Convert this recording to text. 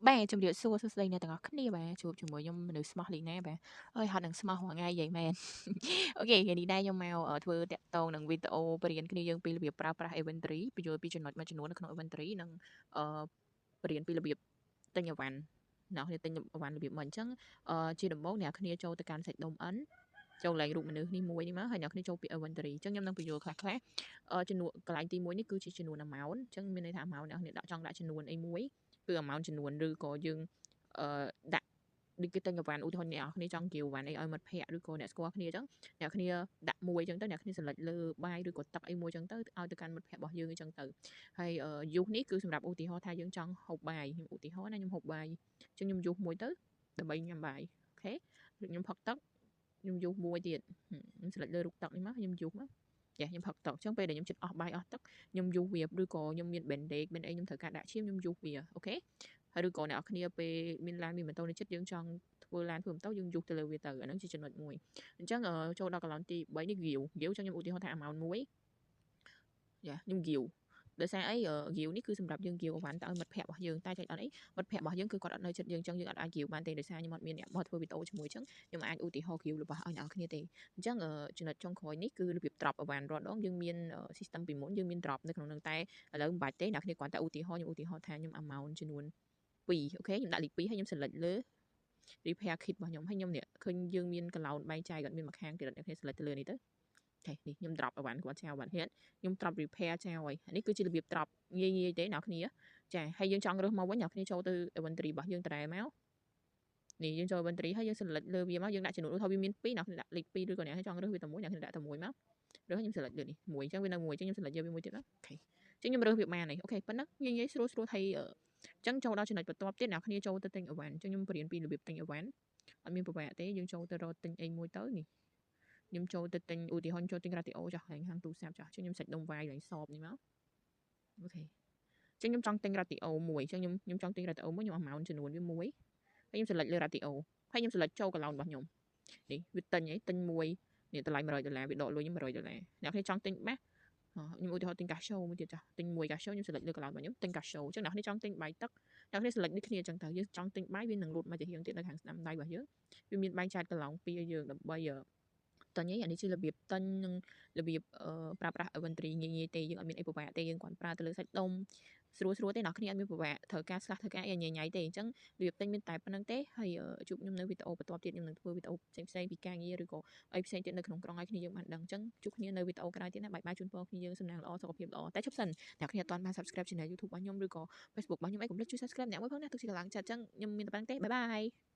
បាទជំរាបសួរសួស្តីអ្នកទាំងអស់គ្នាបាទជួបជាមួយខ្ញុំមនុស្សស្មោះលីណាបាទអើយហត់នឹងស្មោះរាល់ថ្ងៃនិយាយមែន OK ថ្ងៃនេះដែរខ្ញុំមកធ្វើតាក់ទងនឹងវីដេអូបរៀនគ្នាយើងពីរបៀបប្រើប្រាស់ inventory ពន្យល់ពីចំណុចមួយចំនួននៅក្នុង inventory និងអឺបរៀនពីរបៀបទិញអីវ៉ាន់អ្នកគ្នាទិញអីវ៉ាន់របៀបមកអញ្ចឹងជាដំបូងអ្នកគ្នាចូលទៅកាន់សាច់ដុំ N ចូលកន្លែងរូបមនុស្សនេះមួយនេះមកហើយអ្នកគ្នាចូលពី inventory អញ្ចឹងខ្ញុំនឹងពន្យល់ខ្លះខ្លះចំនួនកន្លែងទី1នេះគឺជាចំនួន amount អញ្ចឹងមានន័យថា amount អ្នកគ្នាដាក់ចង់ដាក់ចំនួនអីមួយគឺ amount ចំនួនឬក៏យើងអឺដាក់ដូចគេទិញអីវ៉ាន់ឧទាហរណ៍អ្នកគ្នាចង់ give អីវ៉ាន់អីឲ្យមិត្តភ័ក្តិឬក៏អ្នកស្គាល់គ្នាអញ្ចឹងអ្នកគ្នាដាក់មួយអញ្ចឹងទៅអ្នកគ្នា select លើបាយឬក៏ទឹកអីមួយអញ្ចឹងទៅឲ្យទៅកាន់មិត្តភ័ក្តិរបស់យើងអញ្ចឹងទៅហើយ use នេះគឺសម្រាប់ឧទាហរណ៍ថាយើងចង់ហូបបាយខ្ញុំឧទាហរណ៍ណាខ្ញុំហូបបាយអញ្ចឹងខ្ញុំ use មួយទៅដើម្បីញ៉ាំបាយ OK ខ្ញុំផឹកទឹកខ្ញុំ use មួយទៀតខ្ញុំ select លើរូបទឹកនេះមកខ្ញុំ use មកចាខ្ញុំផឹកទឹកអញ្ចឹងពេលដែលខ្ញុំចិត្តអស់បាយអស់ទឹកខ្ញុំ use វាឬក៏ខ្ញុំមាន bandage មានអីខ្ញុំត្រូវការដាក់ឈាមខ្ញុំ use វា OK ហើយឬក៏អ្នកនរគ្នាពេលមានឡានមានម៉ូតូនៅចិត្តយើងចង់ធ្វើឡានធ្វើម៉ូតូយើង use ទៅលើវាទៅអាហ្នឹងជាចំណុចមួយអញ្ចឹងចូលដល់កន្លែងទី3នេះ give give ចឹងខ្ញុំឧទាហរណ៍ថា amount មួយយ៉ាខ្ញុំ give ដោយសារអី give នេះគឺសម្រាប់យើង give អីវ៉ាន់ទៅឲ្យមិត្តភ័ក្តិរបស់យើងតែចែកអត់អីមិត្តភ័ក្តិរបស់យើងគឺគាត់អត់នៅចិត្តយើងអញ្ចឹងយើងអត់អាច give បានទេដោយសារខ្ញុំអត់មានអ្នកមកធ្វើវីដេអូជាមួយអញ្ចឹងខ្ញុំអាចឧទាហរណ៍ give របស់ឲ្យអ្នកគ្នាទេអញ្ចឹងចំណុចចុងក្រោយនេះគឺរបៀប drop អីវ៉ាន់រាល់ដងយើងមាន system ពីមុនយើងមាន drop នៅក្នុងនឹងតែឥឡូវមិនបាច់ទេអ្នកគ្នាគ្រាន់តែឧទាហរណ៍ខ្ញុំឧទាហរណ៍ថាខ្ញុំ amount ចំនួន2 OK ខ្ញុំដាក់លេខ2ហើយខ្ញុំ select លើ repair kit របស់ខ្ញុំហើយខ្ញុំនេះឃើញយើងមានកឡោនបែងចែកគាត់មានមួយខាងទៀតអ្នកគ្នា select ទៅលើនេះទៅOK នេះខ្ញុំ drop អីវ៉ាន់គាត់ចោលបានហ៊ានខ្ញុំ drop repair ចោលហើយនេះគឺជារបៀប drop ងាយងាយទេអ្នកគ្នាចាហើយយើងចង់រើសមកវិញអ្នកគ្នាចូលទៅ inventory របស់យើងត្រែមកនេះយើងចូល inventory ហើយយើង select លើវាមកយើងដាក់ចំនួនឧទាហរណ៍វាមាន2អ្នកគ្នាដាក់លេខ2ឬក៏អ្នកចង់រើសវាតែមួយអ្នកគ្នាដាក់តែមួយមករើសខ្ញុំ select លើនេះមួយអញ្ចឹងវានៅមួយអញ្ចឹងខ្ញុំ select យកវាមួយទៀតណា OK អញ្ចឹងខ្ញុំរើសវាបានហើយ OK ប៉ុណ្ណឹងងាយងាយស្រួលស្រួលហើយអញ្ចឹងចូលដល់ចំណុចបន្ទាប់ទៀតអ្នកគ្នាចូលទៅទិញអីវ៉ាន់អញ្ចឹងខ្ញុំបរៀនពីរបៀបទិញអីវ៉ាន់អត់មានពិបាកទេយើងចូលទៅរកទិញអីមួយទៅនេះខ្ញុំចូលទៅទិញឧទាហរណ៍ចូលទិញរ៉ាឌីអូចុះហើយហាងទូរស័ព្ទចុះអញ្ចឹងខ្ញុំសាច់ដុំវាយឡើងសបនេះមក OK អញ្ចឹងខ្ញុំចង់ទិញរ៉ាឌីអូមួយអញ្ចឹងខ្ញុំចង់ទិញរ៉ាឌីអូមួយខ្ញុំ amount ចំនួនវាមួយហើយខ្ញុំ select លើរ៉ាឌីអូហើយខ្ញុំ select ចូលកឡោនរបស់ខ្ញុំនេះវាទិញអីទិញមួយនេះតម្លៃ100ដុល្លារវាដកលុយខ្ញុំ100ដុល្លារអ្នកគ្នាចង់ទិញបាសខ្ញុំឧទាហរណ៍ទិញកាសូមួយទៀតចាស់ទិញមួយកាសូខ្ញុំ select លើកឡោនរបស់ខ្ញុំទិញកាសូអញ្ចឹងអ្នកគ្នាចង់ទិញបាយទឹកអ្នកគ្នា select ដូចគ្នាអញ្ចឹងទៅយើងចង់ទិញបាយវានឹងលូតមកជារៀងទៀតនៅខាងស្ដាំដៃរបស់យើងវាមានបែងចែកកឡោងពីរឲ្យយើងដើម្បីទិញឯអានេះជារបៀបទិញនិងរបៀបប្រើប្រាស់ inventory ងាយងាយទេយើងអត់មានអីពិបាកទេយើងគ្រាន់ប្រើទៅលើសាច់ដុំស្រួលស្រួលទេអ្នកគ្នាអត់មានពិបាកត្រូវការស្លាស់ត្រូវការអីញ៉ៃញ៉ៃទេអញ្ចឹងរបៀបទិញមានតែប៉ុណ្្នឹងទេហើយជួបខ្ញុំនៅវីដេអូបន្ទាប់ទៀតខ្ញុំនឹងធ្វើវីដេអូផ្សេងផ្សេងពីការងារឬក៏អីផ្សេងទៀតនៅក្នុងក្រុងឲ្យគ្នាយើងបានដឹងអញ្ចឹងជួបគ្នានៅវីដេអូក្រោយទៀតណាបាយបាយជូនពរគ្នាយើងសំណាងល្អសុខភាពល្អតែឈប់សិនអ្នកគ្នាអត់ទាន់បាន subscribe channel YouTube របស់ខ្ញុំឬក៏ Facebook របស់ខ្ញុំអីកុំភ្លេចជួយ subscribe អ្នកមួយផងណាទុកជាកម្លាំងចិត្តអញ្ចឹងខ្ញុំមានតែប៉ុណ្្នឹងទេបាយបាយ។